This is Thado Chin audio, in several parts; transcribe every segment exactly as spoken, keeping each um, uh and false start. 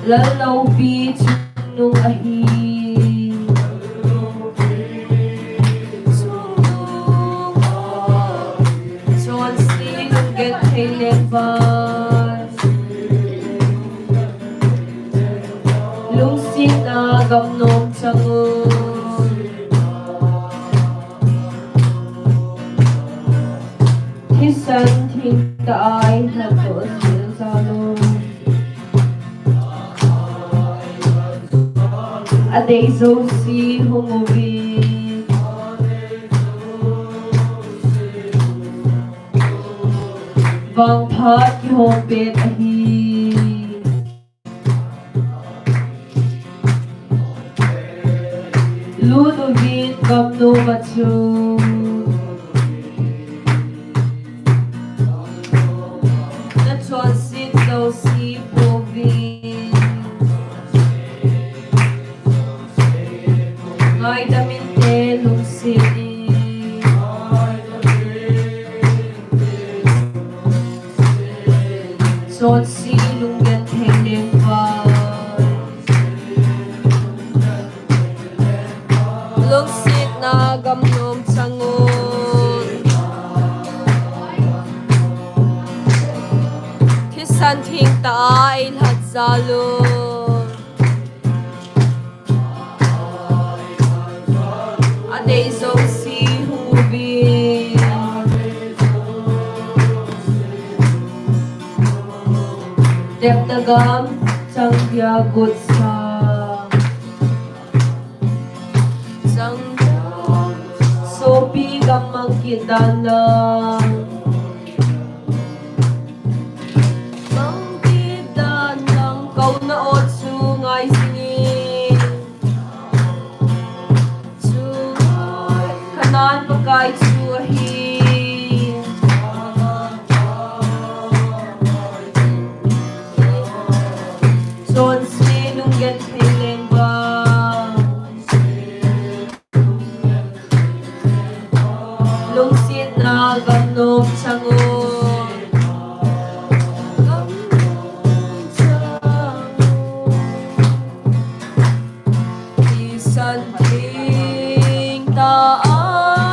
Lal loupi chungnung ahi. Chonse lunggenthei lengvai. Lungsetna gamnom chang un. Thisan thengtah a eilhat doh jal un. Adei jouse hung uvin. Vangphat kihong pet ahi. Lut uvin gamnom a chun. Nachonset jouse pouvin. Ngaidam inte lungset in. Chonse lunggenthei lengvai. Lungsetna gamnom chang un. Thisan thengtah a eilhat jal un. Adei jouse hung uvin. Tepna gam chang dia gotsa. Chang dia sopi gam mang kit dan lang. Mang kit dan lang, kouna o chu ngai jing in. Chu Khanaan Pakai chu ahi. Chonse lunggenthei lengvai. Lungsetna gamnom chang un. Gamnom chang un. Thisan thengtah a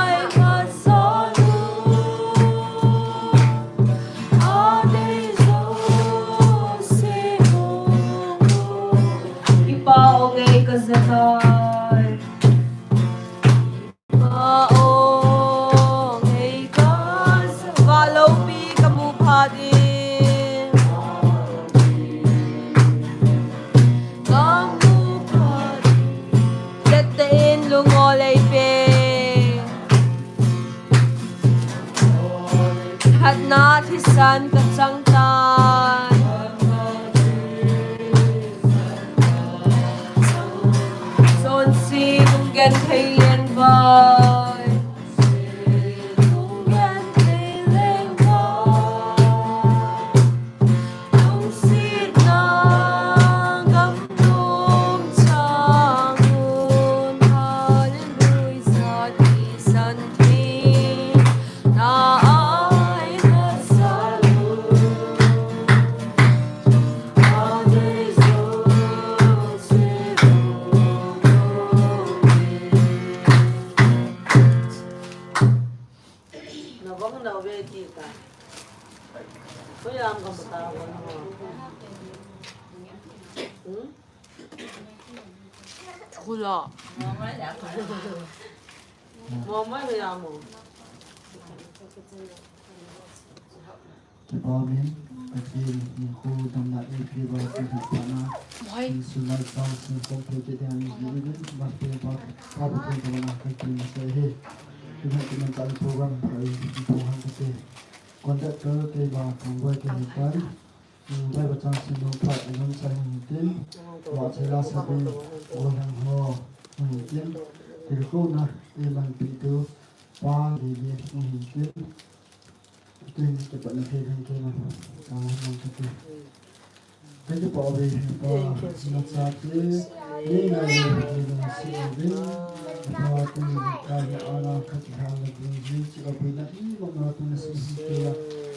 eilhat jal un. Adei jouse hung un. Kipa o ngei kaja tai. Kipa o ngei kaja. Vah loupi kamu phat in. Kamu phat in. Tette in lungol eipe. Lhatna thisan kachang tai. Chonse lunggenthei lengvai. Lunggenthei lengvai. Lungsetna gamnom chang un. Hallelujah, thisan theng. Chukula. Mama ya mo. Kipa min, Pathen, hinkho damna eipeh uva, kipat na. Moi. Insung lai sang, sing kong phe te ding, ni ni ni, mas pe pa, pa Pathen ka mana ka kin sa he. Tuna kiman ta program, pa i, i program ka te. Conductor, ke ba, kong boy, ke ni pan. Bible chang sim nung phat anung chang hung tin, Vahchoila Sabin, Gollhang ho, hung tin, tilkhouna eimanpi tu, Pa Lili, hung tin, tin kipatna thei ding kei na, ka hung kati. Thank you, Pa Lili, Pa, na cha ti, ni na ni, ni na si Lili. Ka tuni ka hi ana ka kihal na ding ji, chi ka buina i mo na tu na si hi ke ya.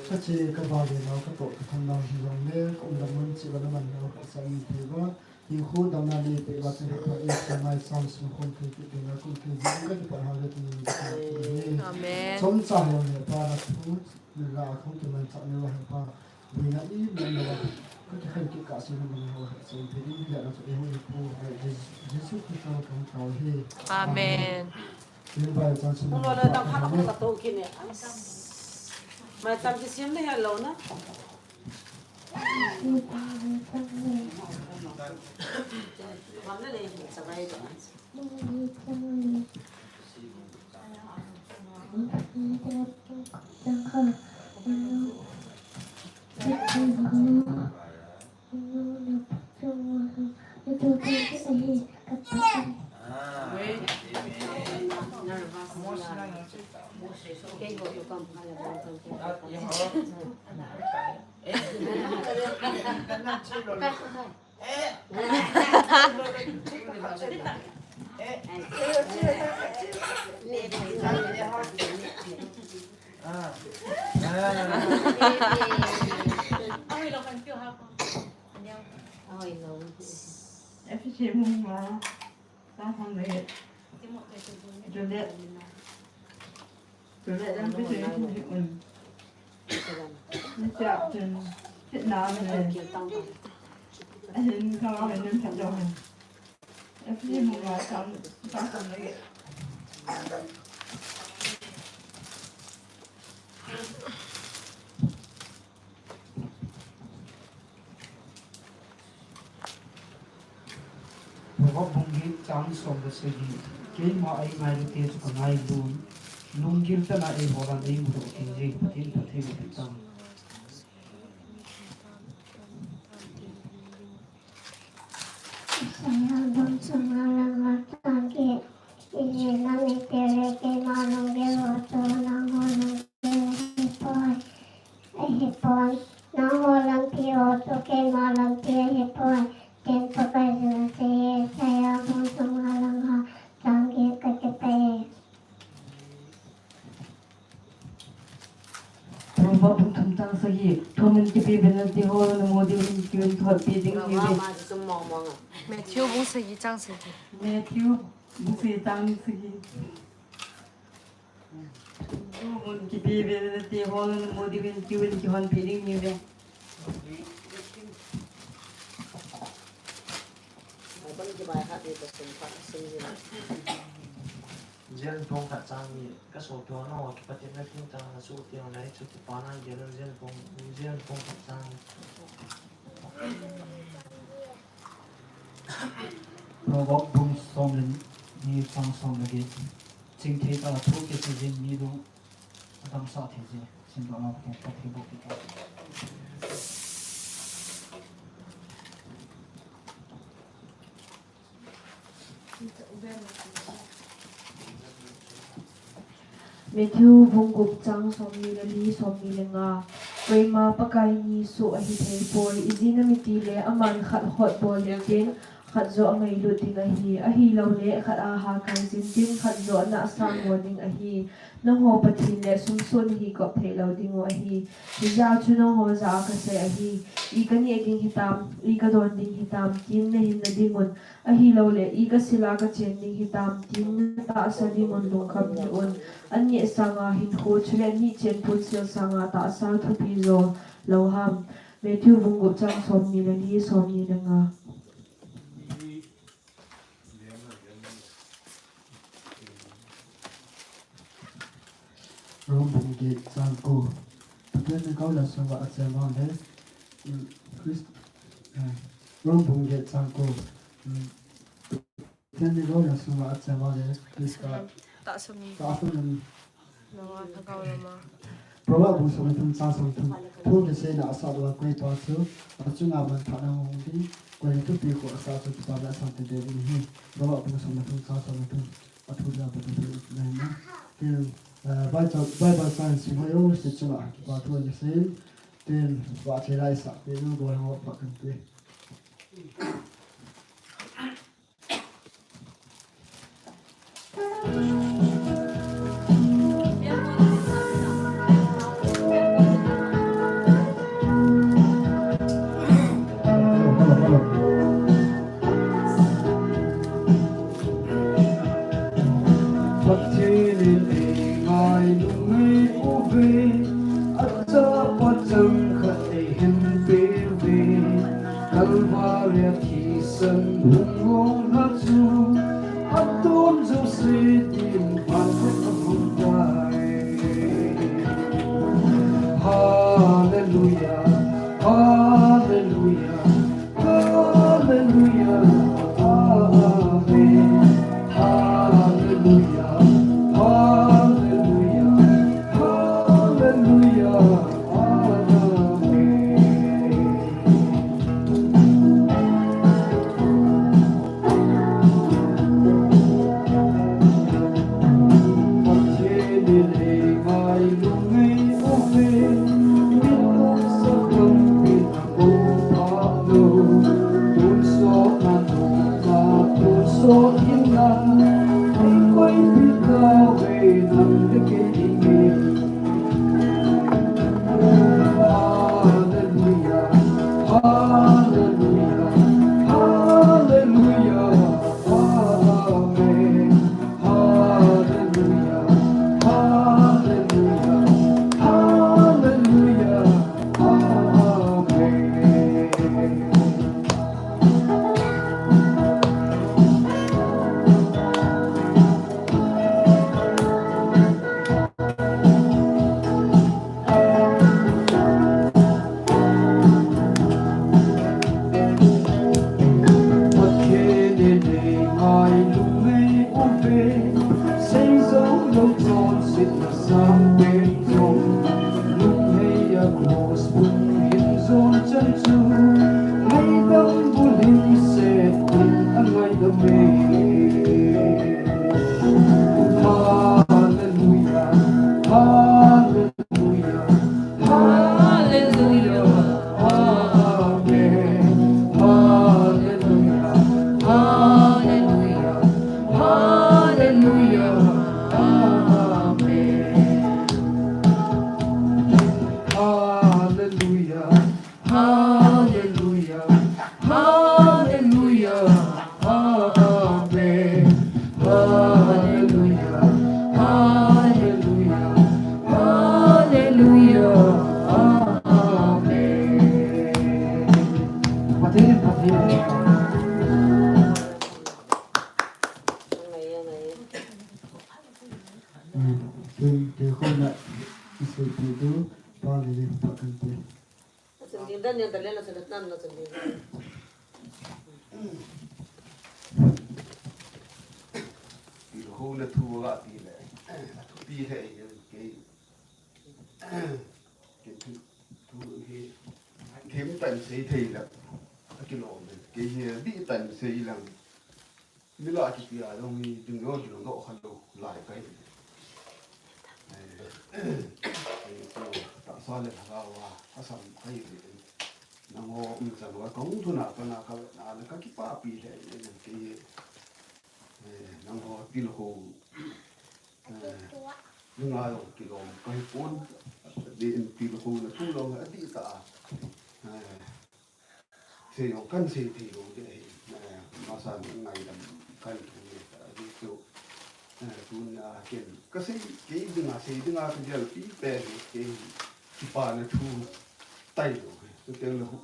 Ka che ka ba le na ka to ka thang na hi long le, ka um da mun chi ba na man na ka sa ni te ba. Hi khu dam na ni te ba te ka e ka mai sam sum khon ke te na kun ke ji ka ki pa ha le tu ni ka ni. Amen. Som sa ho le pa na thu ni la khong ke man sa ni wa pa. Buina i man na wa. Ka ki khan ki ka si na man na wa sa ni te ni ya na so e ho ni pu ha Jesu Christa ka ka he. Amen. Kum lo le tang khat a hung ka to kit ne. Mai tam ki sim le hello na. Mam le le sa bai do. F C Mumba, Sa Thang le, Juliet, Juliet, F C Mumba, Un, Ni Chia Chun, Hit Nam le, Ahin Ka Wa Hin Nun Phat Jong, F C Mumba, Sa Thang le. Proverb bung get chang som le sagi. Keima eingailu te chu kangailu. Lunggil tah a eiholan eimudoh kei jeh in Pathen phatthei boh hen lang. Isaiah bung som nga le nga chang get. Israel mite le, keima lunggel ho chu nangho lunggel ahipoi, ahipoi. Nangho lampi ho chu keima lampi ahipoi, tin Pakaiyin asei. Isaiah bung som nga le nga chang get, ka kipah e. Proverb bung thum chang sagi. Thumun kipeuvin nati ho, namu diuvin kiuvin thotpi ding nahiuve. Matthew bung sagi chang sagi. Matthew bung sagi chang sagi. Thumun kipeuvin nati ho, namu diuvin kiuvin kihonpi ding nahiuve. John bung khat chang ni, ka sopi ho, nangho kipat in na thim tah a na soh teng le, hichu kipana gel un. John bung, John bung khat chang ni. Proverb bung som le ni chang som le get. Chingthei tah a thu kisei jin mi lung adang sah thei je. Simdoh nau Pathen phatthei boh peh tau. Matthew bung gup chang somni le li, somni le nga. Koima Pakai ni soh ahi thei poi. Ijeh inem itile aman khat hot bol ding tin, khat joh angailut ding ahi. Ahilouleh khat a hakai jin tin, khat joh ana sangmo ding ahi. Nangho Pathen le sum soh nahi kop theilou diu ahi. Hijeh chun nangho jah a kasei ahi. I kaneh ding hitam, i kadon ding hitam, tin nahin na ding un. Ahilouleh, i kasil a kachen ding hitam, tin natahsa ding un lungkham hih un. An neh sanga hinkho, chule nihchen ponsil sanga tahsa thupi jo lou ham. Matthew bung gup chang somni le li, somni le nga. Rom bung get chang ko. Pathen ni kau la sung va a chang vang le. Mm, Christ, eh, Rom bung get chang ko. Mm, Pathen ni kau la sung va a chang vang le. Christ ka. Ta sung ni. Ta sung ni. Proverb bung som le thum chang som le thum. Thu kiseina asah lou a koipa chu, achunga mangthahna hung ding, koiin thupi khu asah chu kipana asang tete ding ahi. Proverb bung som le thum chang som le thum. Athu dia pa tu na na. Tin, eh, Bible, Bible chang sim ho jouse chunga kipa thu kisei. Tin, vahchoi la isah peh nu boi ho pa kan pe. Achapa changkhat eihin peuve, Kalvari a thisan hung longna chu, atom jouse din vangkhat ahung tai. Hallelujah, hallelujah, hallelujah, amen. Hallelujah, hallelujah, hallelujah, amen. Pathen in eingailu ngei uve, min ong sa tampi a ko pha lo. Tonsot na tonsot, tonsot hinna, eikoipi tauve nang le kei. Hallelujah, hallelujah, hallelujah, amen. Hallelujah, hallelujah, hallelujah, amen. Pathen in eingailu ngei uve, seijou lou chonsetna sangpen jong, lunghei a cross bung hin jon chan chu, ngaidam bul hin set in angaidam e. Hallelujah, hallelujah. Hallelujah. Hallelujah. Amen. Hallelujah. Hallelujah. Hallelujah. Amen. Hallelujah. Hallelujah, hallelujah, amen. Hallelujah, hallelujah, hallelujah, amen. Pathen, Pathen. Amen. Tun, te khona, isei pi tu, pa le le, pa kan te. Sending dan yang talen la sending dan la sending. Tilkhou na thu ga ti le. Thu ti le ke. Ke thu, thu he. Them tan sei thei la. Akilom. Ke he di tan sei lang. Mi lah kiti a jong hi ding lo ding lo kha lo lai kai. Eh, eh, so, tahsa le lhagao a, asam kai ve. Nangho umchan uva kahung thuna kana ka, na, na kakipapi le, eh, ti, eh, nangho tilkhou, eh, nunga jong kilom kahi pon, din tilkhou na thu lo, ati ta, eh, Sei jong kan sei thei lou ding ahi, eh, masa ngaidam kan thu ni ta, ahi chu, eh, tun a ken, ka sei, kei dinga, sei dinga ka gel pi pen hi, kei kipana thu tai lou hi, chuteng le hu,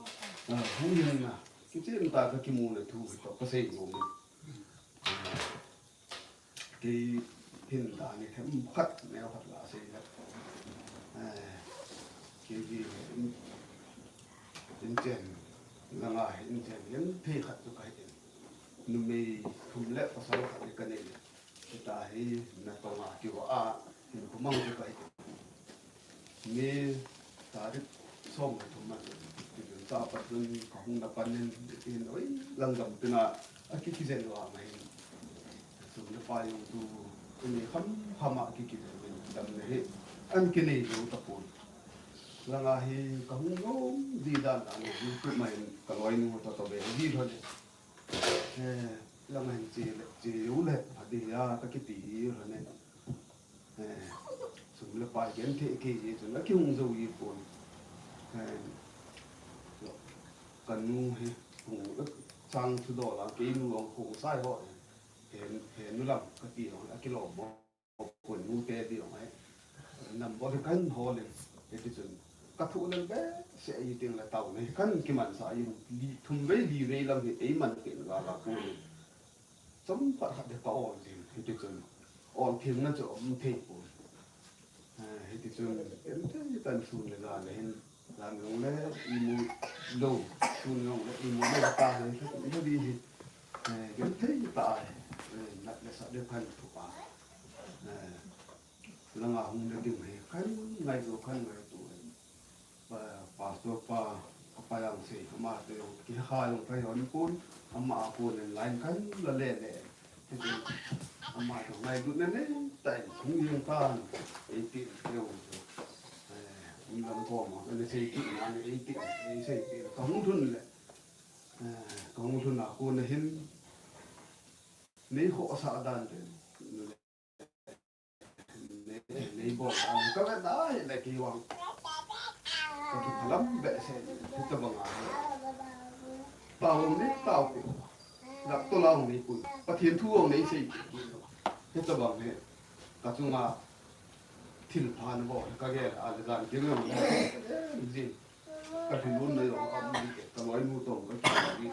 eh, huhhingna, kichen ta ka kimuna thu hi toh, ka sei lou hi. Eh, Kei hin dan hi themkhat neokhat la sei le. Eh, kei hi in, inchen, langa hi inchen, in thei khat chu kahi in. Numei thum le pasal khat hi kanei le. Hita hi natonga kiva a, hinkho mang chu kahi in. May tarik som le thum a chun, chun chapa chun kahung na pan in, in oi lang gam tina, akikijen uva ma hin. Sum le pai jong chu, ini kham kham a kikijen in, damna hi, an kinei lou tapon. Langa hi kahung nom ji dan dan, YouTube ma hin kaloinu toh toh be ji lhon e. Eh, langa hin che le, che jou le, pha ding a, kakiti lhon e. Eh, sum le pai genthei kei jeh chun akihung jou ji pon. Eh, kanu hi hung chang chu dol a, keinu jong khongsai ho, he, henu lang kati jong akilom mo pon, nute di jong ahi. Number hi kahin hol in. Hiti chun, ka thu lel behseh a i ting le tao nei, kan kiman sa in, li thum vei, li vei lam hi ei man tin ga la ku ni. Chom khat khat de ka ol din, hiti chun, ol thim na chu um thei pon. Eh, hiti chun, en thei tan sun le la le hin, Jan jong le imu lou, sun jong le imu lou ta hi, hi di hi. Eh, genthei ta hi. Eh, nat le sat le kan thu pa. Eh, langa hung le ding hi, kan ngaitu, kan ngaitu. Pa, pastor pa, pa yang sei, ama te jong, kihah jong ka hon pon, ama a kon in line kan la le le. Hiti, ama chu ngailutna nei tah in hung jeng tan, eighteen, eighteen. Eh, um lam koma, ka le sei kit na le eighteen, eh, sei kit, ka hung lhun le. Eh, ka hung lhun a kona hin, nei khohsah dan te, nei, nei bol dan, ka vet na hi le kei vang. Ka kiphalam behseh, hitabang a. Tao nei tao peh. Doctor la nei pui. Pathen thu nei sei peh. Hitabang hi. Ka chunga thil pha na bol, ka gel a le dan kei jong. Jin. Ka thil lun na jong, ka mu ke, ka loinu tong, ka ki.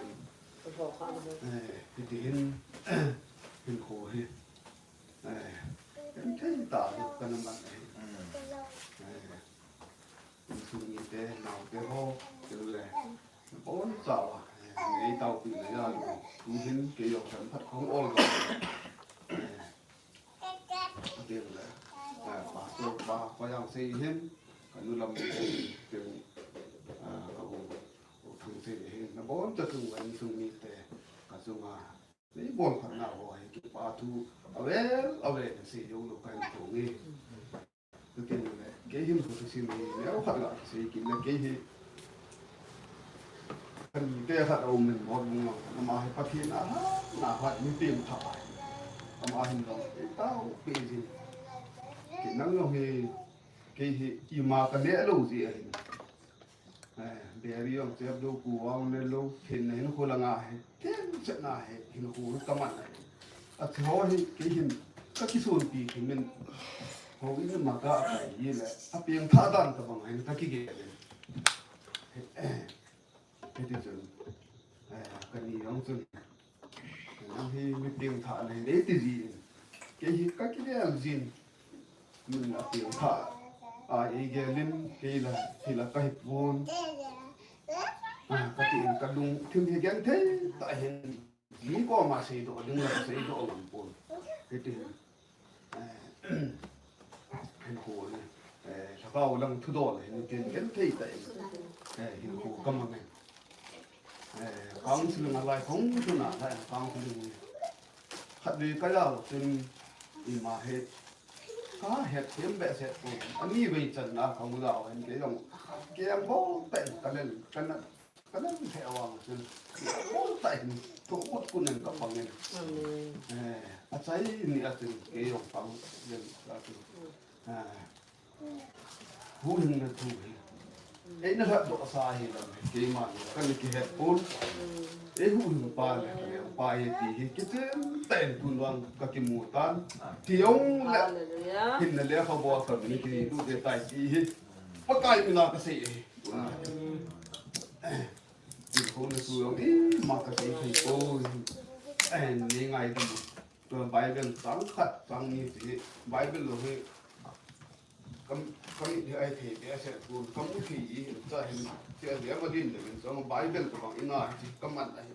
Eh, hiti hin, hinkho hi. Eh, genthei ta, ka na man hi. Eh. Insung mite, naote ho, kei le, bon chawa, eh, nei taopi na ya lu, tu hin kei jong kan phat khong ol ga. Eh, kei le, eh, pastor pa, pa yang sei hin, ka nu lam kei, eh, ka u, u thang sei hin, na bon ta tu insung mite, ka chunga, Nei bol khat na ho hi kipa thu avel, avel sei jou lou ka hin thong e. Tutin le, kei hin khu thusim hi, neo khat la sei kit le kei hi. Kan te khat a um in bol mong lang, ama hi Pathen a hat, na hat mi pengthah. Ama hin jong, ei taopi jin. Kei nang jong hi, kei hi ima ka ne lou ji ahin. Eh, beri jong chep lou, ku jong ne lou, hin na hin khu langa hi, tin chet na hi, hin khu ka man na hi. A chu ho hi, kei hin, ka kisunpi khi min, ho in ma ka a kai hi le, a pengthah dan tabang hin ka kigel in. Hiti chun, eh, ka ni jong chun, Nang hi mi pengthah nei nei ti ji in. Kei hi ka kigel jin. Min a pengthah. A ei gel in kei la, kei la ka hi pon. A, ka ti in ka lungthim hi genthei tah hin. Mi koma seidoh ding la seidoh ngam pon. Hiti hin. Eh, hin khu ni, eh, lhagao lang thudol hin tin genthei tah in, eh, hin khu ka mang e. Eh, counseling a lai khong tuna lai counseling ni. Khatvei ka jao chun ima hi ka het them behseh pon. Ani vei channa ka mu jao hin kei jong kei jong bol tah in ka len ka na Ka len thei vang chun, bol tah in, thu ut kun in ka pang in. Amen. Eh, a chai ni a chun, kei jong pang in ka chun. Eh, huhhingna thu hi. Ei na lhatdoh sa hi lam hi, keima ni, ka ni kihet pon. Ei huhhing pa le, ka leng pa hi ti hi, kichen tah in tun vang ka kimu tan. Ti jong le, Hallelujah. Hinna le kha bol ka ni ki tu te tai ti hi. Pakai mina ka sei hi. Amen. Kin khona chu jong ima ka sei thei poi. Ahin nei ngai ding. Tua Bible chang khat, chang ni ti. Bible lo hi kam, kam ni ai thei behseh pon. Ka mu thei ji hin cha hin. Ti a dia ma din le min chang Bible ka bang ina hi ka man ahi.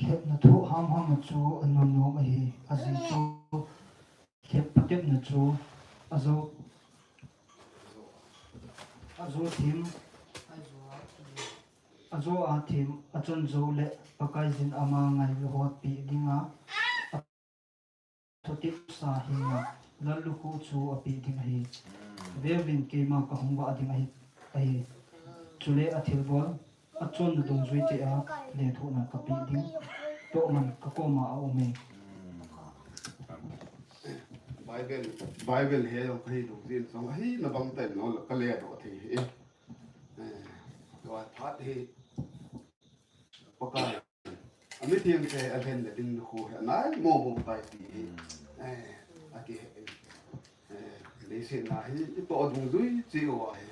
Hetna thu hamham chu anom nom ahi, ajeh chu hetpa tepna chu ajo, ajo them, ajo a them, achon jou le Pakaiyin ama ngailutpi dinga, Thutep sa hinna lallukhuh chu apeh ding ahi. Veuvin, keima kahung vah ding ahi, ahi. Chule athilbol, achonna dungjui cheh a lethuhna kapeh ding. Tohman kakoma aume. Bible, Bible he jong kahi lung jin jong ahi na bang ten no ka le do thei hi. Eh, tua phat hi Pakai. Ami thiam te a len le ding nu khu he nai mo mo tai ti hi. Eh, a ki he. Eh, le se na hi i to dung jui chi wa hi.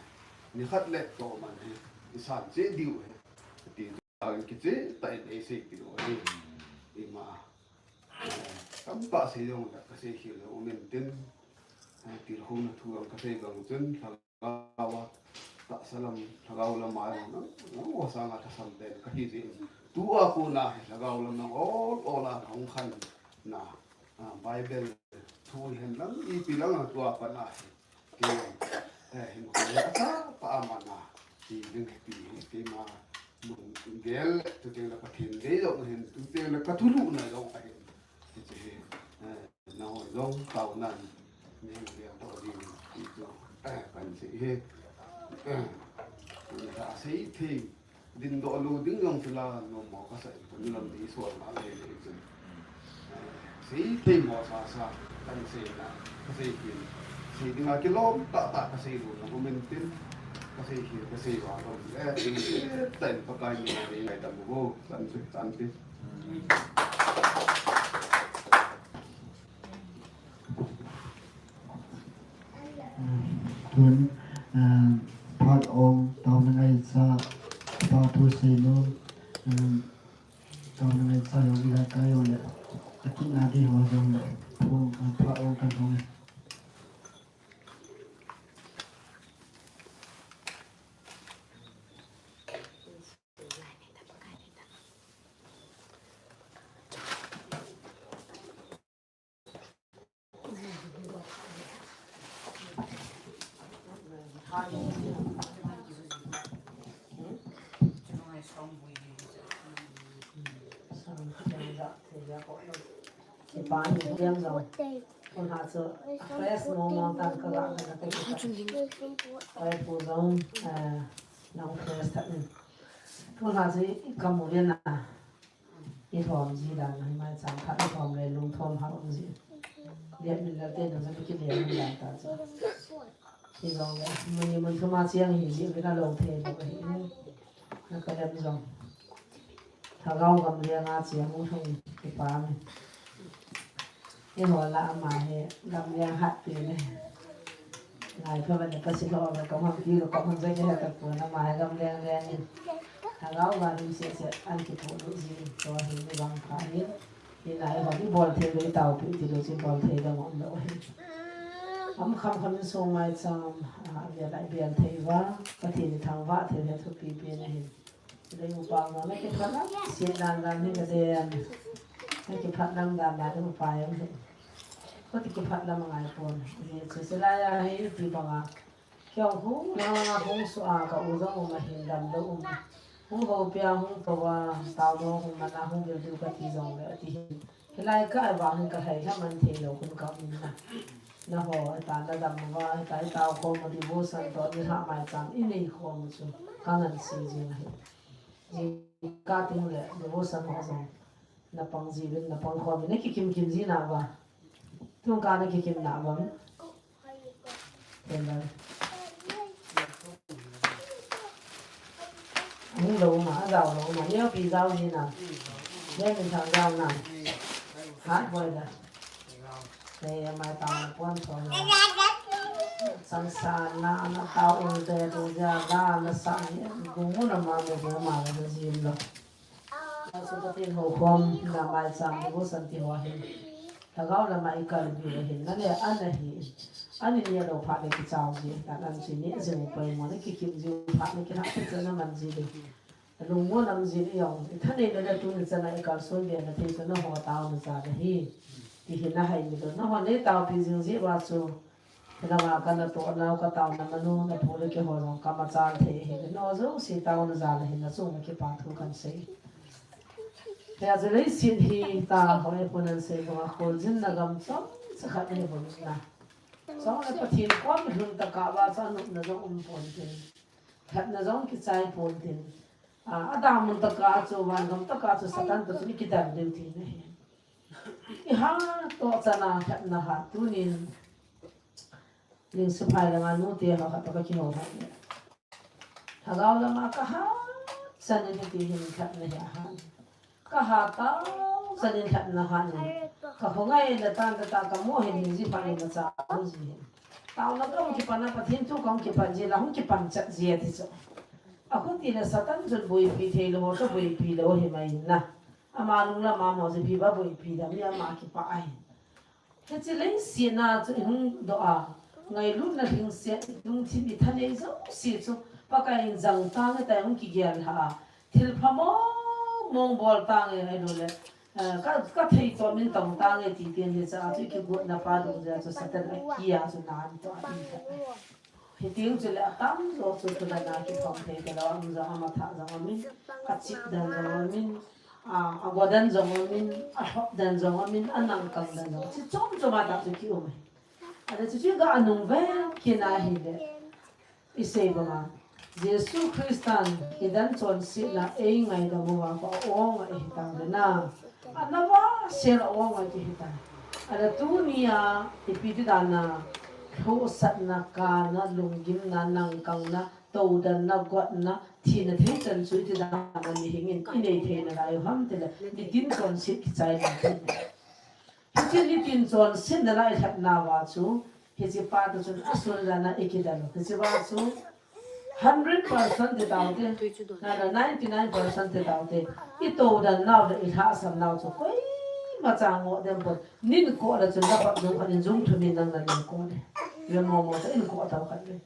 Ni khat le to man hi. I san che diu hi. Ti Ang kiche ta in ei sei ti lo ni. Ima. Tam pa sei jong la ka sei khel jong um in tin. Til khum na thu ang ka sei bang chun lhagao a. Tahsa lam lhagao lam a jong na. Na wa sa nga ka sam ten ka hi ji. Tu a ko na hi lhagao lam na ol ol a hung khan na. Ah, Bible thu hen lang ipi lang a tu a pa na hi. Kei, eh, hin khoi a cha pa ama na. Ti ding hi pi hi keima lung gel tu teng la Pathen dei jong hin tu teng la ka thulu na jong ahin. Ti che hi, eh, na hoi jong tao nan. Ni hoi jong to ding ti jong, eh, kan sei hi. Eh, ni ta sei thei. Din doh lou ding jong chu la nom mo ka sa in tun lam ni sual ma le le chun. Sei thei mo sa sa kan sei na ka sei kin. Sei ding a kilom ta ta ka sei lou na mo men tin ka sei kin ka sei wa lom le tin ta in pa kai ni na ni ngai ta mo bo tan su tan ti. Tun, ah, phat ong, taona ngaicha, pa thu seinu, ah, taona ngaicha jong ila ka jong le, akina di ho jong le, thu, ah, phat ong kan hong. Kipa ni liam jong. Kun ha chu fresh mo mo tan ka ga na ka ki. Ai pu jong, eh, nang fresh tah ni. Kun ha chu i kam u le na. I thom ji dan, hi mai chang khat i thom le lung thom ha um ji. Liat min la te na jong ki liat min dan ta chu. Hi jong le, mun ni mun thum a chiang hi ji, vina lo thei lo hi. Na ka lem jong. Lhagao gam liang a chiang u thong kipa mi. Hi ho la ama hi gam liang hat pi ne. Ngai pha ban ka si lo ka man ki lo ka man jai ka ta pu na ma hi gam liang liang in. Lhagao ga dum se se an ki pu lu ji to hi ni bang pha hi. Hi nai ho ni bol thei lo i tao pi ti lo ji bol thei da mo lo hi. Am kham kham in sung mai cham, a, bia lai bia thei va, Pathen i thangvah thei le thupi pi na hin. Lei upa ma na kiphat lam, siet dan dan hi ka den. Na kiphat lam dan dan hi upa em hi. Ko ti kiphat lam ngai pon. Ji chu se la ya hi pi banga. Kei hung na hung su a ka u jong um a hin dam lo um. Hung ho pia hung to a, tao lo hung mana hung bil diu ka ti jong le ti hin. Hilai ka vang hin ka hai hla man thei lo hun ka um na. Na ho, ta na dam va, ta i tao khom u devotion to ni ha mai cham i nei khom u chu ka ngan si jing ahi. Ji ka ting le devotion ho jong na pang ji vin, na pang khom na ki kim kim ji na va. Tung ka na ki kim na va. Ken va. Hung lo ma, a jao lo ma, neo pi jao ji na. Neo pi thang jao na. Hat boi da. Te mai ta pon thon na. Sang sa na, na ta u te tu ja da na sa ni. Gu mu na ma me gu ma na jim lo. Asu Pathen ho khom na mai cham devotion ti ho hin. Lhagao lama i kal diu ahin, na le ana hi. Ani ni lo phat le kichao ji, ta nan si ni jing u pai mo, na ki kim ji phat le ki ha ki chana man ji le. Lung mo nam ji le yong, i tha nei na le tu ni chana i kal so ge na thei so na ho tao na ja le hi. Ti hi na hai mi lo, na ho nei tao pi jing ji wa chu. Hilanga ka na toh nau ka taona manu na pu le keiho jong ka machal thei hi. No jouse taona jal a hin na chung kipa thu kan sei. Hijeh a chu leiset hi ta hoi pon an sei banga kholjinna gam chomcha khat ahi bou na. Chule Pathen kom i lhun tah a va chu anopna jong um pon tin. Lhatna jong kichai pon tin. A, a damun tah a chu van gam tah a chu Satan toh chu i kidan diu tina ahi. Iha to chana khatna ha tunin. Ling sepai langa nute ha khat ka kihou ha. Lhagao lama kaha chanin hiti hin khatna hi ahan. Kaha tao chanin khatna hanin. Ka hungai la tan ta ta ka mo hin hin ji pha ni ma cha ji hin. Taona ka hung kipan a Pathen thu ka hung kipan ji la hung kipan chat ji ati chu. Ahuti la Satan chun boipi thei lou, ka boipi lou hi mai na. Ama lung lama mo ji pi ba boipi da mi ama kipa ahi. Hiche leiset na chu i hung doh a, ngailutna lhingset, lungthim i thanei jouse chu Pakai in jang tange tia i hung kigel lha a, thilpha mong mong bol tange ahilou le, eh, ka, ka thei toh min tong tange ti ten hiche a chu i kigotna pa dungjuia chu Satan a kia chu nan toh a ti kha. Hiti chule atamjo chu thudana kiphong thei talou, aum jong, amatha jong aumin, achip dan jong aumin, a, ago dan jong aumin, alhop dan jong aumin, anangkang dan jong, chi chom chom a tah chu kium e. Ahile chuche ga anung vet kit na hile, isei banga, Jesu Christan i dan chonsetna eingaidam uva kho aonga ihi tang le na. Ana vahsel a aonga kihi ta. Ahile tunia ipi ti dan a lhohsapna, kana, lunggimna, nangkangna, toudanna, gotna, thina theichan chu iti dan a mihing in inei thei nalai u ham tile, nitin chonset kichai nalai. Hiche nitin chonsetna lai lhatna uva chu, hiche pa toh chun asun dan a ikidel u. Hiche uva chu, hundred percent ti taute, na, na, ninety nine percent ti taute, i toudan nau le i lhahsam nau chu koima cha ngoh dem pon, nin koh le chun na pat jung khat in jung thum in nang na nin koh le. Ve mo mo cha in koh tau khat ve.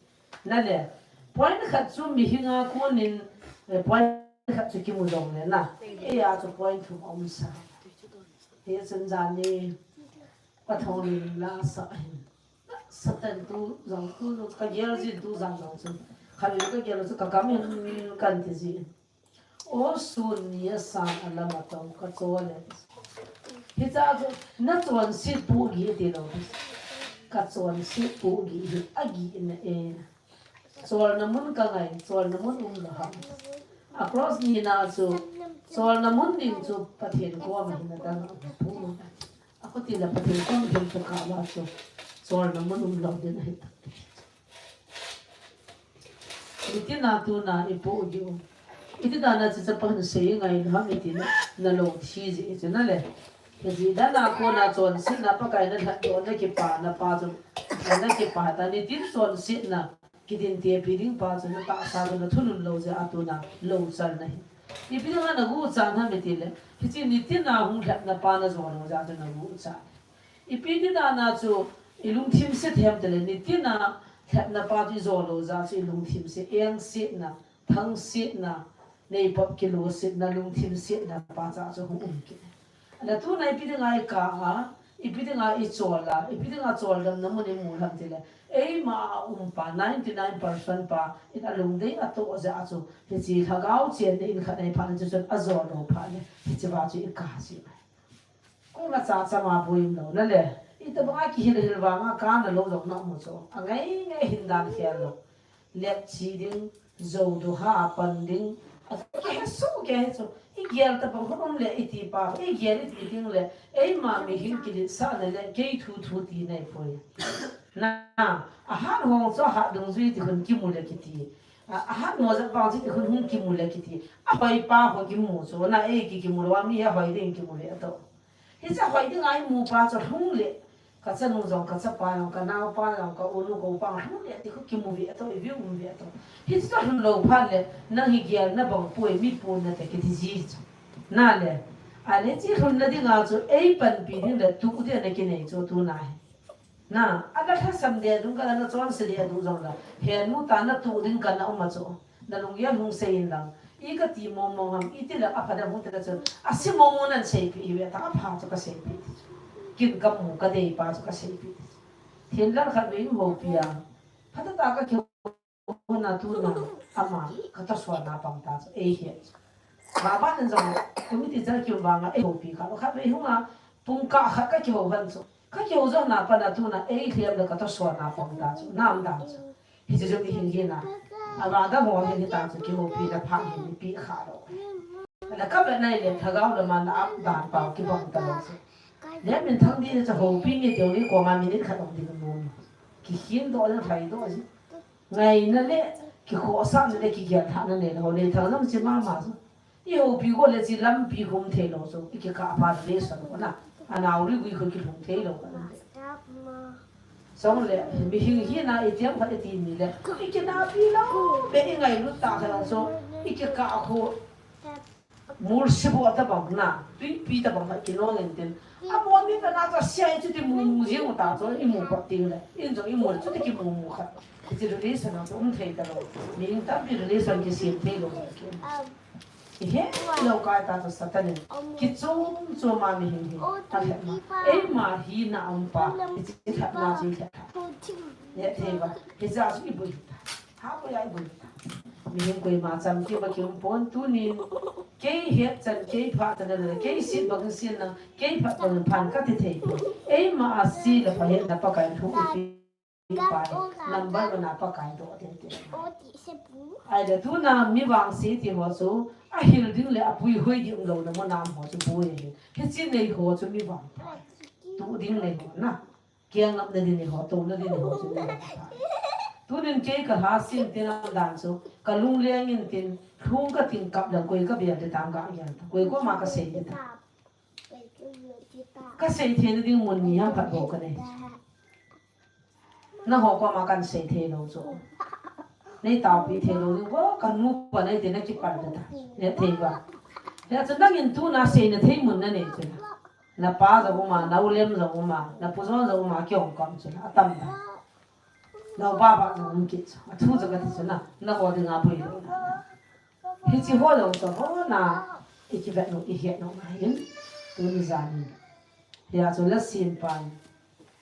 Na le, point khat chu mihing a kon in, eh, point khat chu kimu jong le na. Eia chu point thum aum sa. Hichun jan ni, ka thong nin la sa hin. Satan tu jong tu, ka gel jin tu jan jong chun. Khat in ka gel chu ka gam in kan ti ji. O sun ni a san a lam a tong ka chol e. Hicha chu na chonset pohgih ti lou. Ka chonset pohgih hi agihna e. Cholna mun ka ngai, cholna mun um lou ham. A cross nina chu, cholna mun ding chu Pathen koma hin adang a pu. Akhoti la Pathen kom hin ka ka la chu, cholna mun um lou din ahi ta. Nitin a tuna i pohgih u. Iti dan a chu chapang sei ngai ham iti na, na lou thi ji chu na le. Ka ji dan a kona chonsetna Pakai na lhatdoh na kipana pa chu, na kipa ta nitin chonsetna. Kidin tepi ding pa chu na tahsa chu na thunun lou jeh a tuna lou chal na hi. Ipi dinga na guchan ham itile, hiche nitin a hung lhatna pa na jo lou jeh a chu na guchan. Ipi ti dan a chu i lungthim se them tile, nitin a lhatna pa chu i jo lou jeh a chu i lungthim se, engsetna, thangsetna, neipop kilosetna, lungthim setna pa cha chu hung um kit. Ahile tuna ipi dinga i ka a, ipi dinga i chol a, ipi dinga choldamna mun i mu ham tile, eima a um pa, ninety nine percent pa in alungdei atoh jeh a chu, hiche lhagao chenna in khat nei phat le chu chun ajo lou phat le, hiche va chu i ka ji. Koima cha chama boim lou na le, itobang a kihil hil vang a kana lou jong na mu chu, angai ngai hin dan khel lou. Lepchi ding, jou du ha pan ding. A kihe su kihe chu. I gel tabang hon um le i ti pa, i gel i ti ding le, eima mihing kiletsahna le, kei thu thu ti nei poi. Na, ahat hong chu ahat dungjui ti khun kimu le kiti. A, ahat mo jat vang chu ti khun hung kimu le kiti. Ahoi pa ho kimu chu, na ei ki kimu lou a mi ahoi ding kimu ve atoh. Hiche hoi dinga i mu pa chu lhung le, ka chanu jong, ka chapa jong, ka naopa jong, ka unu, ka upa jong lhung le, ti khu kimu ve atoh, i view um ve atoh. Hiche chu lhun lou phat le, nang hi gel na bang poi, mi pon na te kiti ji chu. Na le, ahile hiche lhunna dinga chu, ei panpi ding le, tu ding na kinei chu tuna hi. Na, ana lhasam de dung ka ana chonse de dung jong la. He nu ta na tu ding ka na um a chu. Na lunggel hung sei in lang. I ka ti mong mong ham, i ti lang a pha dam hung ti la chun. A si mong mong nan seipeh hi ve ta, a pha chu ka seipeh ti chu. Kin ka mu ka dei pa chu ka seipeh ti chu. Thinlhang khat vei houpi a. Phatah tah ka kihou na tuna ama ka tosuan a pang ta chu. Ei hi. Ba ba nan jong, committee cha kium vang a, ei houpi kha. Khat vei hung a, pung kah khat ka kihou han chu. Ka kihou jou na pat a tuna, ei lhem le ka tosuan a pang ta chu. Nam dan chu. Hiche jong i hin hin a. Ama dang ho hin hi ta chu kihoupi na pha hin i pi kha lou. Na ka vet nai le lhagao lama na ap dan pau kibang ta lou chu. Lemminthang di cha houpi ni teu ni koma minute khat ong di nu. Kikhin doh le thai doh ji. Ngaina le, kikhohsahna le, kigel thahna nei le, ho nei thang jong chi mama chu. I houpi go le chi lampi hum thei lou chu, i kikah pha le sa lou na. Anao ri gui khu kilhung thei lou ka na. Chong le, mihing hina i tiang khat i ti ni le, i kinapi lou, be i ngailut ta kha chu, i kikah khu, Mul sibu tabang na, tuipi tabang khat kinong in tin. Amon mi pa na ta sia in chuti mu mu jing u ta chu i mu pa ting le. In jong i mu le chuti ki mu mu khat. Hichi relation a chu um thei ta lou. Mi in tampi relation kisem thei lou ki. I he lou kai ta chu Satan in. Kichom chom a mihing hi. A lhep ma. Eima hina um pa. Hichi lhep na chu lhep. Lhep thei ba. Hicha chu i bui ta. Hapoi a i bui ta. Mihing koima chamkim a kium pon tunin, kei het chan, kei phat chan a le, kei sit bang sin na, kei phat bang phan ka ti thei. Eima a si le pha hetna Pakai thu i pi pai, number one a Pakai doh te te. Ai le tuna mi vangse ti ho chu, a hil ding le a puihoi ding louna mun a um ho chu boi ahi. Hichi nei ho chu mi vangpha. Tu ding nei ho na. Kiang ngapna ding nei ho, touna ding nei ho chu nei ho ta. Tunin kei ka lhasim tin a dan chu, ka lungleng in tin, lhung ka tin kap dan koi ka bia te tam ka gian ta. Koi koma ka sei te ta. Ka sei theina ding mun ni ham phat bou ka nei. Na ho koma kan sei thei lou chu. Nei taopi thei lou ding, wo ka nu pa nei te na kipal te ta. Nei thei ba. Hia chu nangin tuna seina thei mun na nei chu na. Na pa jong um a, na u Lem jong um a, na pu Jon jong um a, kihong kam chu na, atam ta. Na u pa pa jong um kit chu, athu jong ka ti chu na, na ho ding a boi lou na. Hichi ho jong chu ho na, i kivet nung, i het nung na hin, tuni jan in. Hia chu la sim pan.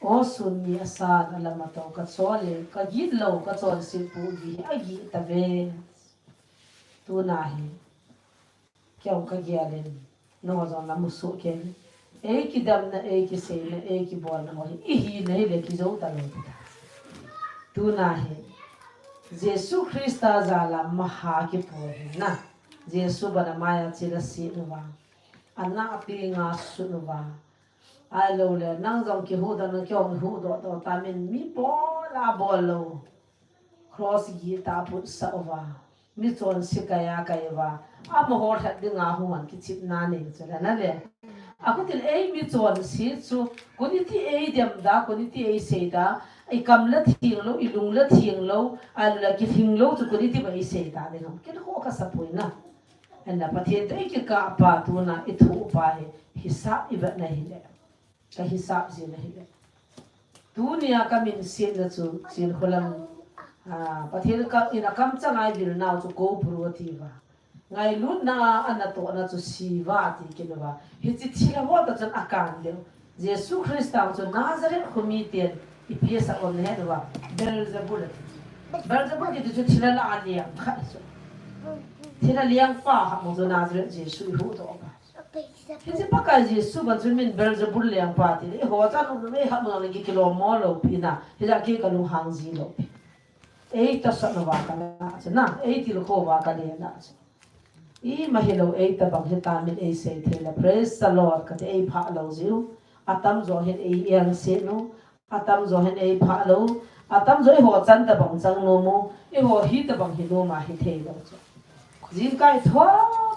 O sun ni a san a lam a to, ka chol le, ka git lou, ka chonset pu gi hi, a gi ta ve. Tuna hi. Kei jong ka gel in, nangho jong na musuh kei. Ei kidemna, ei kiseina, ei kibolna ho hi, i hina hi le kijou ta lou ta. Tuna hi, Jesu Christa jal a maha kipo hi na. Jesu bana maya chila si uva. Ana api nga su uva. Ahilou le, nang jong kihuhdoh, nang kihong huhdoh, doh ta min mi bol a bol lou. Cross gih tah a putsah uva. Mi chonse kai a kai uva. Amaho lhat dinga hung an kichepna nei chu la na le. Akhutin ei mi chonse chu, koi iti ei dem da, koi iti ei sei da, i kam la theng lou, i lung la theng lou, ahilou le kilhing lou chu koi iti ba i sei da ding ham. Kei kho ka sa poi na. Ana Pathen toh i kikah pa tuna i thoh pa hi, hisap i vet na hi le. Ka hisap jin ahi le. Tunia ka min sietna chu, Chinkholam, ah, Pathen ka, in a kamchang a i vil nau chu Koubru ati uva. Ngailutna a natohna chu Shiva ati kit uva. Hichi thil ho toh chun akan leu. Jesu Christa chu Nazareth kho miten ipi asah ham na het uva. Beelzebul ati. Beelzebul kiti chu thilha la a leng khat chu. Thilha lengpa ha mo chu Nazareth Jesu i huhdoh pa. Hiche Pakai Jesu ban chun min Beelzebul lengpa ti le, eiho chan um le hah mo le ki kilom mo lou pi na, hijeh a kei ka lunghang ji lou pi. Ei tahsan uva ka na chu na, ei tilkhou va ka le na chu. Ima hilou ei tabang hitia min ei sei thei le, praise the Lord, ka ti ei phah lou jiu. Atamjo hin ei engse nu, Atamjo hin ei phah lou, atamjo eiho chan tabang chang nom u, eiho hi tabang hi nom a hi thei lou chu. Jingkah thua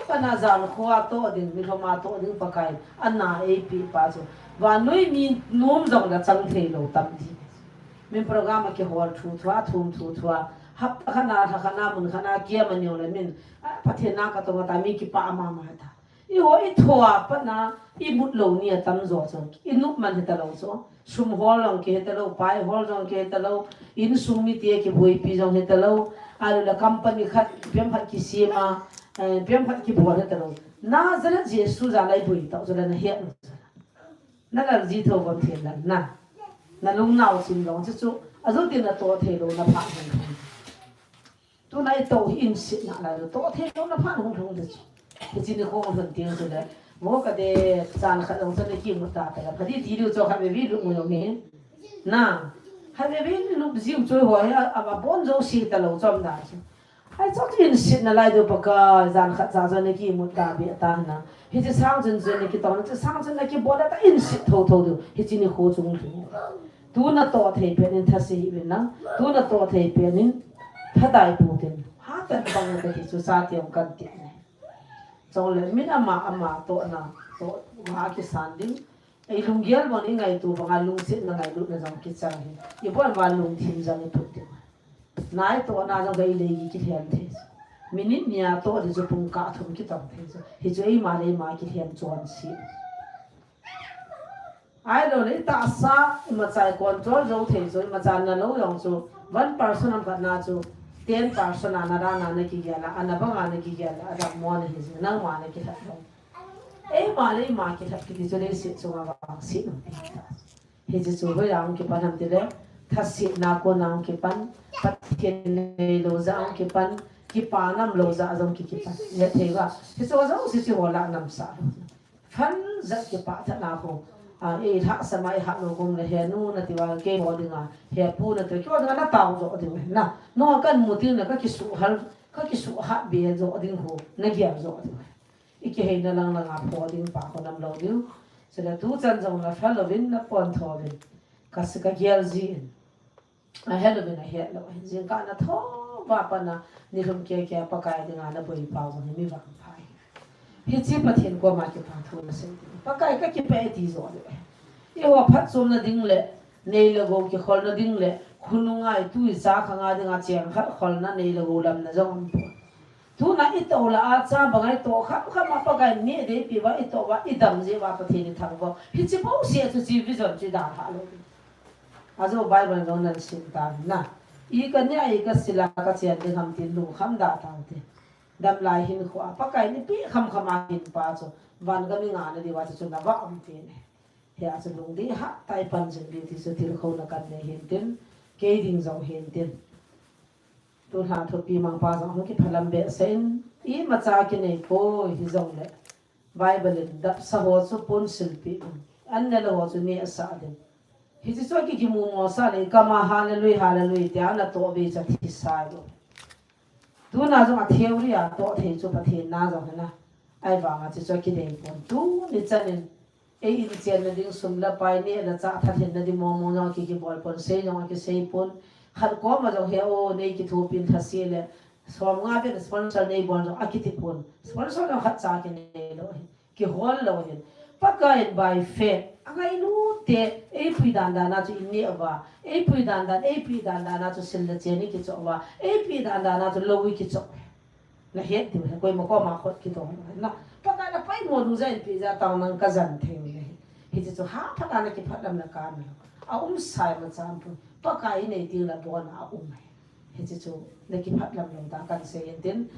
pana jan kho a toh ding, milhom a toh ding Pakai, ana ei peh pa chu. Vannoi mi nom jong la chang thei lou tam ti. Min program a kihol thu thua, thum thu thua, hapta khat na, lha khat na, mun khat na, kiam a neo le min, a, Pathen na ka tong a ta, mi kipah mama ta. Eiho i thua pat na, i mut lou ni atamjo chu. I nop man hita lou chu. Sum hol jong kihe ta lou, pai hol jong kihe ta lou. Insung mite kiboipi jong hita lou. Ahilou le company khat, ipi ham khat kisem a, eh, ipi ham khat kibol hita lou. Nazareth Jesu jal a i boi tau chu le na het lou. Na lal ji thou bam thei lal na. Na lungnau sim jong chu chu. Ajou tin na toh thei lou na pha hung. Tuna i toh hi insung na lai lou, toh thei lou na phat hung lhung de chu. Hiche ni khong lhun teng chu le. Mo ka de chan khat jong chu na kimu ta ta la. Pha di ti lou chu khat ve ve lou mo jong ni. Na. Khat ve ve lou jiu chu ho hi a, a bon jong si ta lou chom da chu. Ai chu insung na lai lou Pakai jan khat cha chu na kimu ta be ta na. Hiche sang chun chun na kitong, hiche sang chun na kibol le ta in sit tho tho diu. Hiche nikho chung lhing. Tu natoh thei pen in thase hih uvin lang. Tu natoh thei pen in thadai pu tin. Hatah bang kati chu chate hung kan ti ne. Chule min ama ama tohna, toh nga kisan ding. Ei lunggel bang in ngaito banga lungsetna ngailutna jong kichang hi. Ibon uva lungthim jong iphut ding. Natohna jong ka ilei kilhen thei. Minute nia toh ding chu pungkah thum kitong thei chu. Hichu eima le eima kilhen chonse. Ahilou le itahsa imacha control jou thei chu, imacha nalou jong chu, one percent ham khat na chu, ten percent a nadan a nakigel a, ana bang a nakigel a, adammo nahi jing, nangma nakilhat lou. Eima le eima kilhat kiti chu leiset chunga vangset um ti ta. Hiche chu hoiya hung kipan ham tile, thasetna kona hung kipan, Pathen neilou jeh a hung kipan, kipa namlou jeh a jong ki kipan. Hethei uva, hiche jouse chu hoiya namsah lou. Phat jat kipah tha na khu. A, ei lhahsam a, ei hat lou gom le, he nu nati uva, kei ho dinga, he pu nati uva, kei ho dinga natao jo ding na. Nunga kamu teng le kakisuhal, kakisuhat be jo ding khu, nagel jo ding. Ikiheina lang langa pho ding pa khu namlou diu. Chule tuchan jong napha louvin, napontho uvin. Kasi kagel jin. Ahet louvin ahet lou. Jingkah nathouva pat a nilhum keke Pakai dinga naboi pau jong hi mi vangpha hi. Hiche Pathen koma kipa thu nasei ding. Pakai kakipah e ti jo le. Eiho phatchomna ding le, nei le gou kikholna ding le, khonunga itui icha khanga dinga cheng khat kholna nei le gou lamna jong umpon. Tuna itoh lah a cha banga itoh kham kham a Pakai in neh ding eipeh uva, itoh uva, idam jeh uva Pathen ithangvah u. Hiche bouseh chu hiche vision chu idalhah lou ding. Ajou Bible jong nasim tan na. I kaneh a, i kasil a, kachen ding ham tin lungkham da tau te. Damlai hinkhoa Pakai in eipeh kham kham a hinpa chu vangam ingah na diuva chu chu navah um te ne. Hia chu lungdei hatah a ipan jing diu ti chu tilkhouna kanei hin tin, kei ding jong hin tin. Tulha thupi mangpa jong hung kiphalam behseh in, imacha kinei poi hijongle, Bible in dapsa ho chu ponsilpeh ding, an nelou ho chu nehsah ding. Hiche chu akikimu mosah le, ikam a hallelujah, hallelujah tia natoh vei chu athisa lou. Tuna jong a theory a toh thei chu Pathen na jong hina. Ahivanga hiche chu akidei pon. Tuni chan in, ei inchenna ding sum le pai, neh le chah, thalhenna ding mong mong jong akikibol pon, sei jong akisei pon. Khat koma jong he o, nei kithopin thase le, somnga pen sponsor neibol jong akiti pon. Sponsor jong khatcha kinei lou ahi. Kihol lou ahin. Pakai in by faith, angailut te, eipui dan dan a chu ineh uva, eipui dan dan, eipeh dan dan a chu sil le chen ikichoh uva, eipeh dan dan a chu lou ikichoh. Nahet diu ahi, koima koma khut kitoh lou ahi. Na, Pakai napoimo dungjuiya eipeh jeh a taona kajan thei u ahi. Hiche chu haphat a nakiphatlam le kana lou. Aumsa imacha umpon. Pakai inei teng le abona aum ahi. Hiche chu nakiphatlam lou dan kahin sei in tin.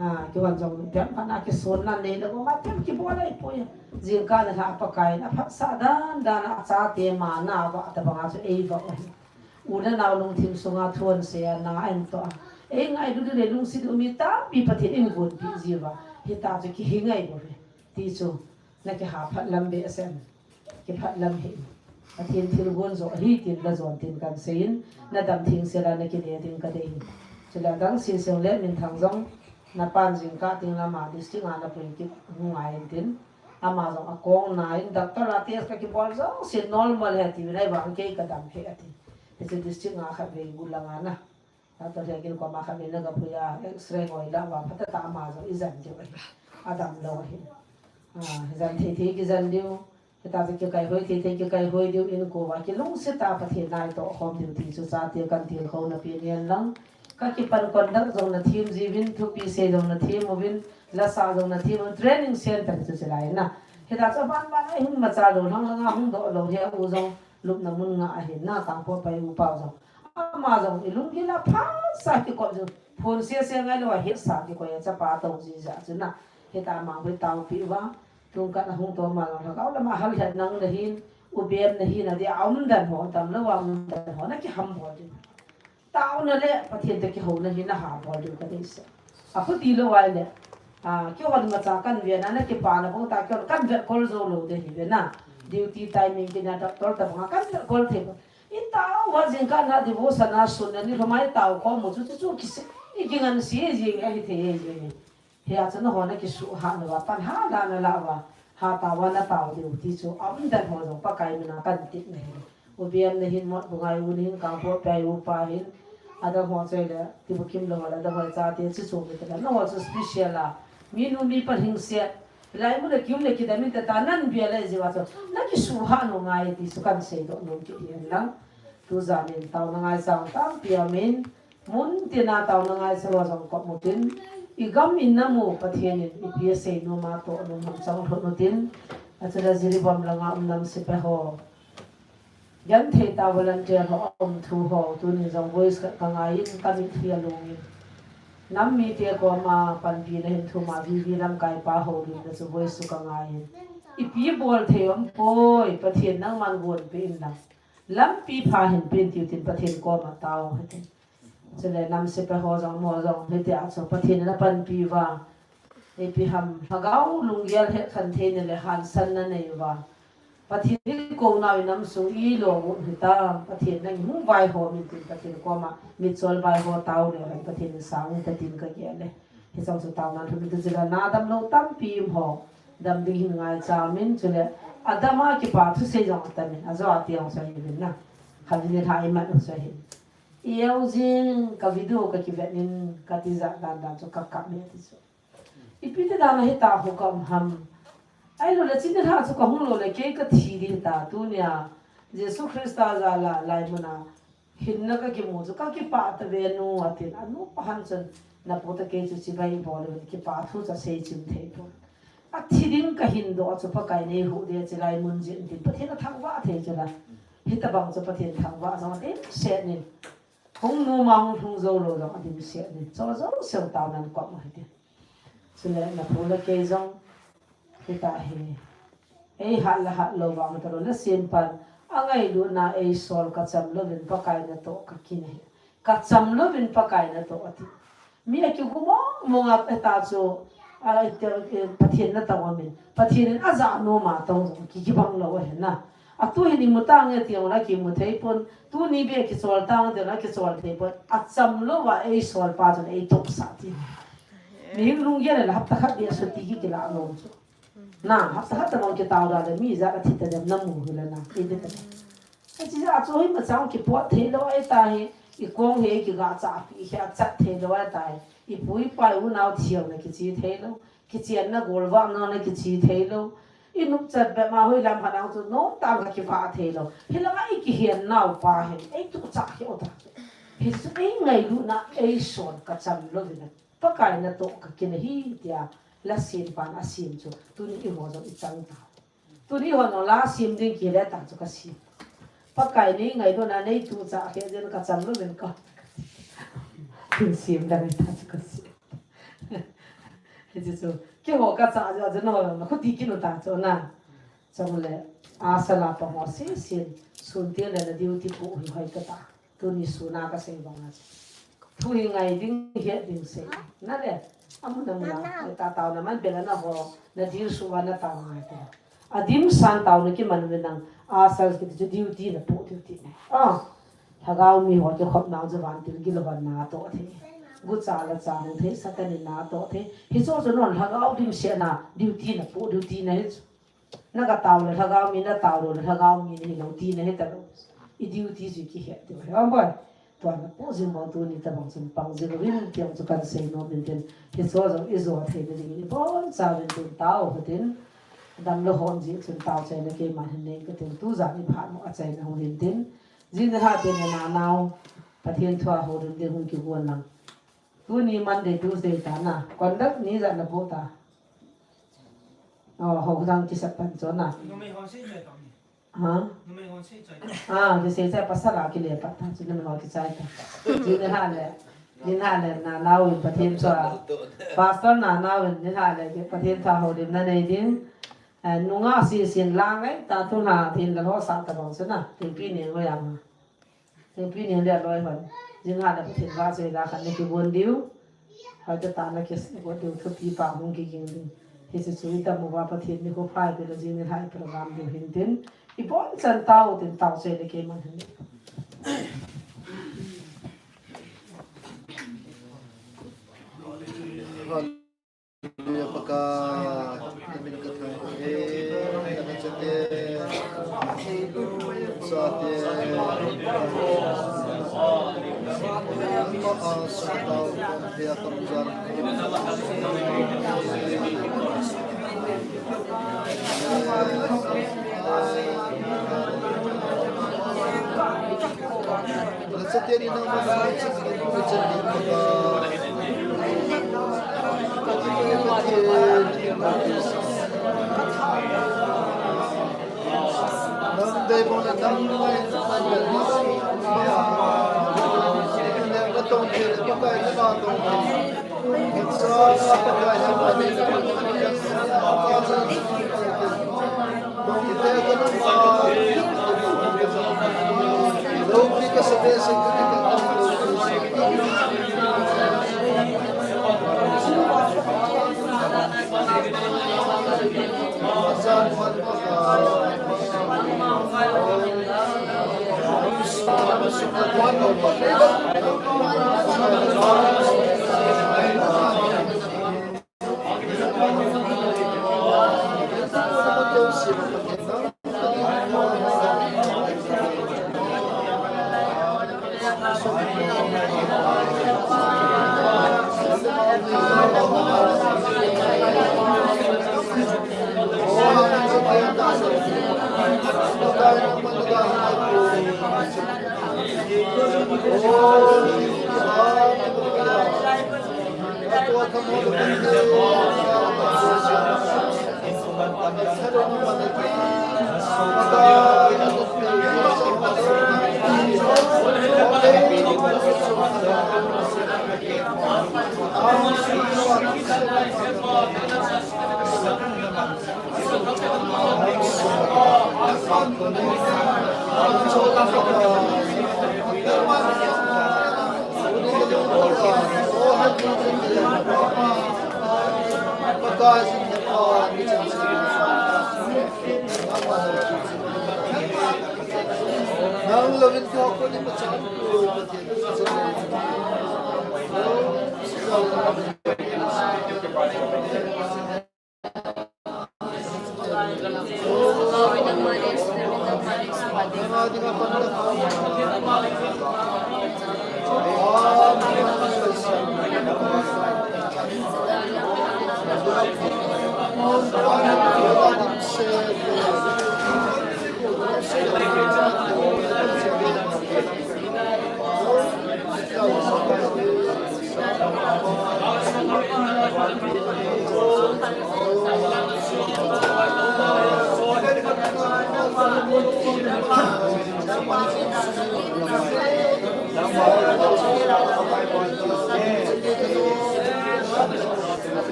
A, kihon jong ipi ham khat a kisonna nei le gou ma ipi ham kibol ahipoi. Jingkah nilhah a Pakai in aphatsah dan dan a achate mana avah tabanga chu eivah u ahi. U le nao lungthim sunga thu ahin sei a, na ahin toh a, eingailu diu le lungset diu mi tampi Pathen in eigonpeh jiuva, hitia chu kihi ngai bouve ti chu nakihaphatlam behseh in. Kiphatlam hih in. Pathen thilgon joh ahi tin la jon tin kahin sei in, nadam thengsel a nakile ding kadei in. Chule adang seseh le Minthang jong, napan jingkah teng le ama district a napui kit hung ngai in tin. Ama jong akong na in, doctor a test kakibol jouse normal ahi atiuvin, ahivang kei kadam lheh ati. Hiche district nga khatvei gu langa na. Doctor Hegin koma khatvei nagapui a, X-ray hoi lah uva, phatah a ama jong ijen diu ahi. Adamlou ahi. A, jen thei thei kijen diu. Hitia chu kikaihoi thei thei kikaihoi diu, inkoiva kilungset a Pathen na itoh khom diu ti chu chate kahin tilkhouna pen ahin lang. Kakipan conduct jong nathem jiuvin, thupi sei jong nathem uvin, lasa jong nathem uvin, training center chu chilai na. Hitia chu aban ban a ihung macha lou, lhang langa hung doh lou, he u jong lupna mun nga ahin na, Kangpokpi upa jong. Ama jong ilunggil a phatsah kikop jing. Phone sese ngailou a hetsa kikoi a chapa tou ji jeh chun na. Hitia ama hoi taopeh uva. Tun khat ahung toh ma jong lhagao lama hal lheh nang nahin, u bem nahin, ati a umdan ho, damlou a umdan ho, nakiham bol diu. Taona le Pathen toh kihouna hi naha bol diu kadeisah. Akhuti lou ahile. A, kihon macha kahin ven a, nakipana bang tah kihon kahin vetkol jou lou ding ahi ve na. Duty timing kina doctor tabang a kahin vetkol thei bang. Itao uva jingkah na devotion a sun a nilhum a itao khom u chu chu chu kise. Ikingansei jing ahi thei jing. Hia chu nangho nakisuhhat nauva, pan hat la nalah uva, hatah uva natao diu ti chu, aumdan ho jong Pakai mina kahin tepna ahi. U Biam nahin, Motbung a u nahin, Kangpokpi a upa ahin, adang ho chu ahile, Tibukim lou le, adang ho chate chu chu mi tala, nangho chu special a, minu mipa lhingset, hilai mun a kium le kidam in tata nan bia le jiu a chu, nakisuhhat nau ngai ti chu kahin seidoh nom kit ahi lang. Tujan in taona ngaichan tampi aumin, mun tina taona ngaicha ho jong kop utin, i gam in namu Pathen in ipi asei nom a toh nom ham chang lhut utin, achule Jiribam langa um Nam Sepai ho, genthei tah volunteer ho, aum thu ho, tunin jong voice khat kangai in, kamitlhi alung in. Nam mite koma panpina hin thum a, V V lamkai pa houlimna chu voice chu kangai in. Ipi bol thei um poi, Pathen nangman gonpeh in lang. Lampi pha hin pen tiu tin Pathen koma tao u hite. Chule Nam Sepai ho jong, amaho jong hitia chu Pathen in apanpi uva, ipi ham, lhagao lunggel hetkhen theina le hansanna nei uva, Pathen in kou nau i nam sung i lo u hita, Pathen nangin hung vaihom in tin Pathen koma mitchol vaiho tao leu hen Pathen in sang u hita tin kagel e. Hicheng chu taona lhut in, tu chule na damlou tampi um ho, dam ding hin ngaicha umin, chule adam a kipa thusei jong atam in, ajo a ti jong chu ahi uvin na. Khatvei nilhah imat u chu ahi. I eu jing, ka video kakivet in, kati jat dan dan chu kakap e ti chu. Ipi ti dan a hitia khu kaum ham. Ahilou le, chuni lha chu kahung lou le, kei kathi ding ta, tunia Jesu Christa jal a laimun a hinna kakimu chu kakipah tave nu, atin. Anu pa han chun, napu toh kei chu chibai bol uvin, kipa thu chu asei chim thei pon. Athi ding kahin doh chu Pakai in eihuh ding, chilai mun jeh in tin Pathen athangvah thei chu la. Hitabang chu Pathen thangvah jong adimset in, hung nom a hung lhung jou lou jong adimset in, chu jouse taonan kop u hite. Chule napu le kei jong hitia hi, eihat le hat lou vang talou, Lasempan angailutna eisol, kacham louvin Pakai natoh kakin ahi. Kacham louvin Pakai natoh ati. Mi akigu mong mong a, hitia chu, a, Pathen natong amin, Pathen in ajah nom a tong jong ki, kibang lou ahi na. Atu hin imu tange ti jong la kimu thei pon, tuni beh kichol tange ti jong la kichol thei pon, acham louva eisolpa chun eitohsah ti. Mihem lunggel le hapta khat beh suti ki, kilah lou chu. Na, hapta khat tabang kitao da le mi ijat athi tadem namu hile na, iti tadem. Hiche jeh a chu imacha kipot thei lou ahitai, i kong hi kigah chahpi hi achat thei lou ahitai, i pu i pa i unau thiuna kiche thei lou, kichenna golvahna na kiche thei lou, i nopchat bep ma hoilam phat a chu nomtah a kivah thei lou. Hilanga i kihen naupa hin eituhchah hi o ta. Hichu eingailutna eisol, kacham louvin Pakai natoh kakin ahi tia Lasempan asem chu tuni eiho jong ichang ta. Tuni eiho jong la sem ding kile ta chu kasem. Pakai neingailutna neituhchah khel jeh in kacham louvin ka, kin sem ding ahi ta chu kasem. Hiche chu keiho kachah jeh a chu nangho jong nakhuti kit u ta chu na. Chule asal a pang ho sese in, sun teng le na duty poh u hi hoi kata. Tuni sun a kasei bang a chu, thu hi ngai ding, het ding sei. Na le, amun amun a, ta taona man bel a naho, nadilsuh uva natao ngai te. Adimsan taona kiman uvin nang, asal kiti chu duty napoh, duty na. Ah, lhagao mi ho kikhopna chu vantil gilou hon natoh thei. Gucha la cha hung thei, Satan in natoh thei. Hichu chu non lhagao dimsetna, duty napoh, duty na hi chu. Naga tao le lhagao mi, natao lou le lhagao mi nahi lou tina hita lou. I duty chu kihet diu ahi. Tua napoh jing bang tuni tabang chun pang jing uvin ti jong chu kahin sei nom in tin. Hichu jong ijo theina dingin ibonchauvin tun tao katin. Damlou hon jeh chun taochaina keiman hin nei katin, tujan iphat mo achaina hung hin tin. Jing nilhah teng le nanao Pathen thua houlim ding hung kigon lang. Tuni Monday, Tuesday ta na. Conduct ni ijat napoh ta? Oh, ho dang kisat pan chu na. Numei hon sei chai ta ni. Ha? Numei hon sei chai ta. Ah, kisei chai, pasal a kile pat ta chu numei hon kichai ta. Jing nilhah le, jing nilhah le nanao in Pathen thua, Pastor nanao in nilhah le Pathen thua houlimna nei ding. Eh, nungah sese in lang e, ta tuna thin la lhosah tabang chu na. Thingpi ni ngo yang. Thingpi ni le aloi hon. Jing nilhah le Pathen vahchoi la khat nakigon diu. Hoitah tah a nakigon diu, thupi pa hung kiging ding. Hiche chu itam uva Pathen nikho pha ipi le jing nilhah i program diu hin tin. Ibonchan tao tin, taochaina keiman hin nei.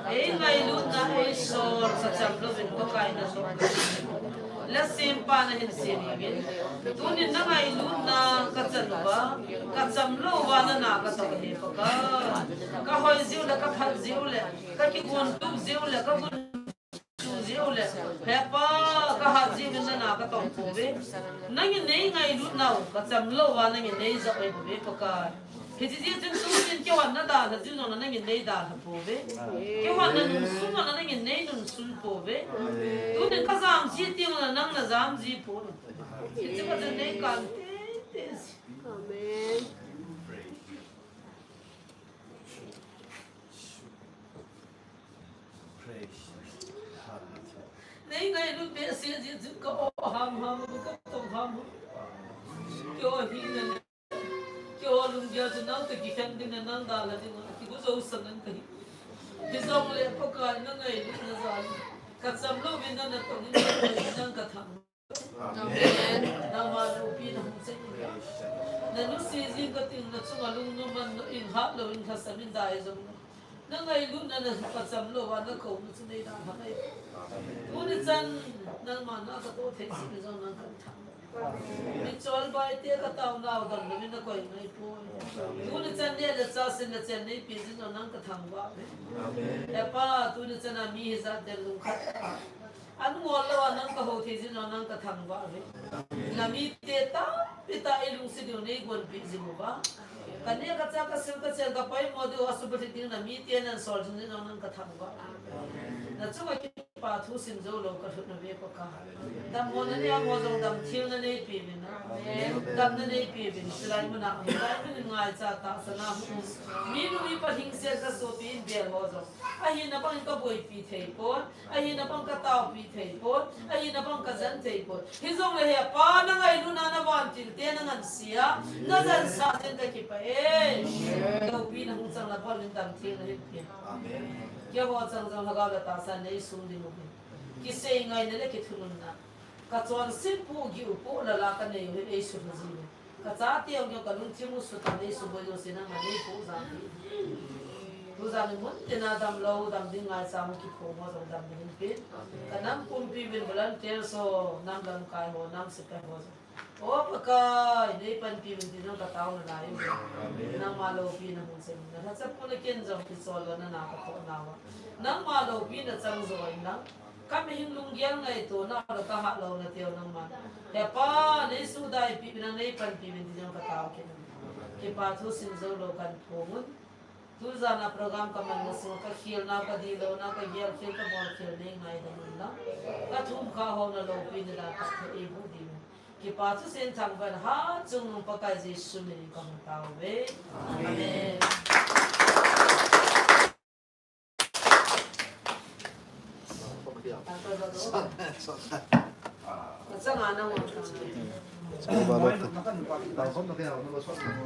Ei ngailutna ei sol sa cham lovin Pakai na sol. Lhasempa nahin sem uvin. Tunin nangailutna kachan uva, kachamlou uva nana katong ahi Pakai. Kahoi jiu le, kaphat jiu le, kakigon tup jiu le, kagon tup jiu le, Hepa, kahat jiuvin nana katong pouve. Nangin neingailut nau, kachamlou uva nangin neijah uve Pakai. Hiti jeh chun tunin keiho nadalha jiu jongle nangin neidalha pouve. Keiho nanunsun jongle nangin neinunsun pouve. Tunin kajam ji teng jongle nang najam ji pon. Hiche kachun neikan teitei ji. Amen. Neingailutna behseh jeh chun ka-o hamham, katong hamham. Keiho hina le, keiho lunggel chu nang toh kikhen ding le nang dalha ding a kigo jousa nang kahi. Hijongle Pakai nangailutna jal in, kachamlou uvin nana tong in, nang kathangvah. Amen. Nangma loupina hung chang in. Nanusi jing kating, nachunga lungnom in, nahat louvin, lhasam in dai jong. Nangailutna, nakachamlou uva nakouna chu neidalha nai. Tuni chan nangma na katoh thei jeh in jong nang kathangvah. Michol bai te kataonau damlouvin nakoi ngai poi. Tuni chan neh le chah, sin le chen neipe jeh in jong nang kathangvah uve. Hepa, tuni chan a mi hijat ten lungkhat a, an ngol louva nang kahou thei jeh in jong nang kathangvah uve. Namite tampi tah eilungset diu neigonpeh jing uva, kaneh kachah, kasil kachen, kapoimo diu asubathit ding namite nansol jing jeh in jong nang kathangvah uve. Nachunga kipa thu simjoulou kalhut nauve Pakai. Dammo nanei a, amaho jong damtheina neipeuvin. Damna neipeuvin. Chulai muna, chulai mun in ngaicha tahsan a hung um, minu mipa lhingset kasopi in bel ho jong, ahina bangin kaboipi thei pon. Ahina bang kataopi thei pon, ahina bang kajen thei pon. Hijongle Hepa, nangailutna navantil te nangansea, najansah jeh in kakipah e. Loupina hung chang, nabol in damtheina hinpeh. Keiho chang jong lhagao le tahsa neisung ding uve. Kisei ngaina le kithununna. Kachonset pohgih u poh lala kanei u hi eisut jiuve. Kachate jong kalungthim u sut a neisuboi jouse nangman neipoh jeng in. Tujan in mun tina damlou, dam ding ngaicha hung kiphong ho jong damna hinpeh. Kanam pumpi uvin volunteers ho, nam lamkai ho, nam sepai ho jong, O Pakai, neipanpi uvin tin jong kataona lai uve. Nangma loupina hung chang in. Nalhacha pu le ken jong kicholna na katoh nauva, nangma loupina chang jo in lang. Kamihing lunggel ngaitona le kahat louna teu nangman, Hepa, neisudaipi uvin lang, neipanpi uvin tin jong katao kit in. Kipa thu simjoulou kahin phong un. Tujan a program kamanna sung, kakhelna, kadihlouna, kagelkhel, kabolkhel neingaidam un lang. Kathumkha ho naloupina dan phatthei eiboh diuvin, kipa thusim thangvah in hatchungnung Pakai Jesu min in kahung taove. Amen.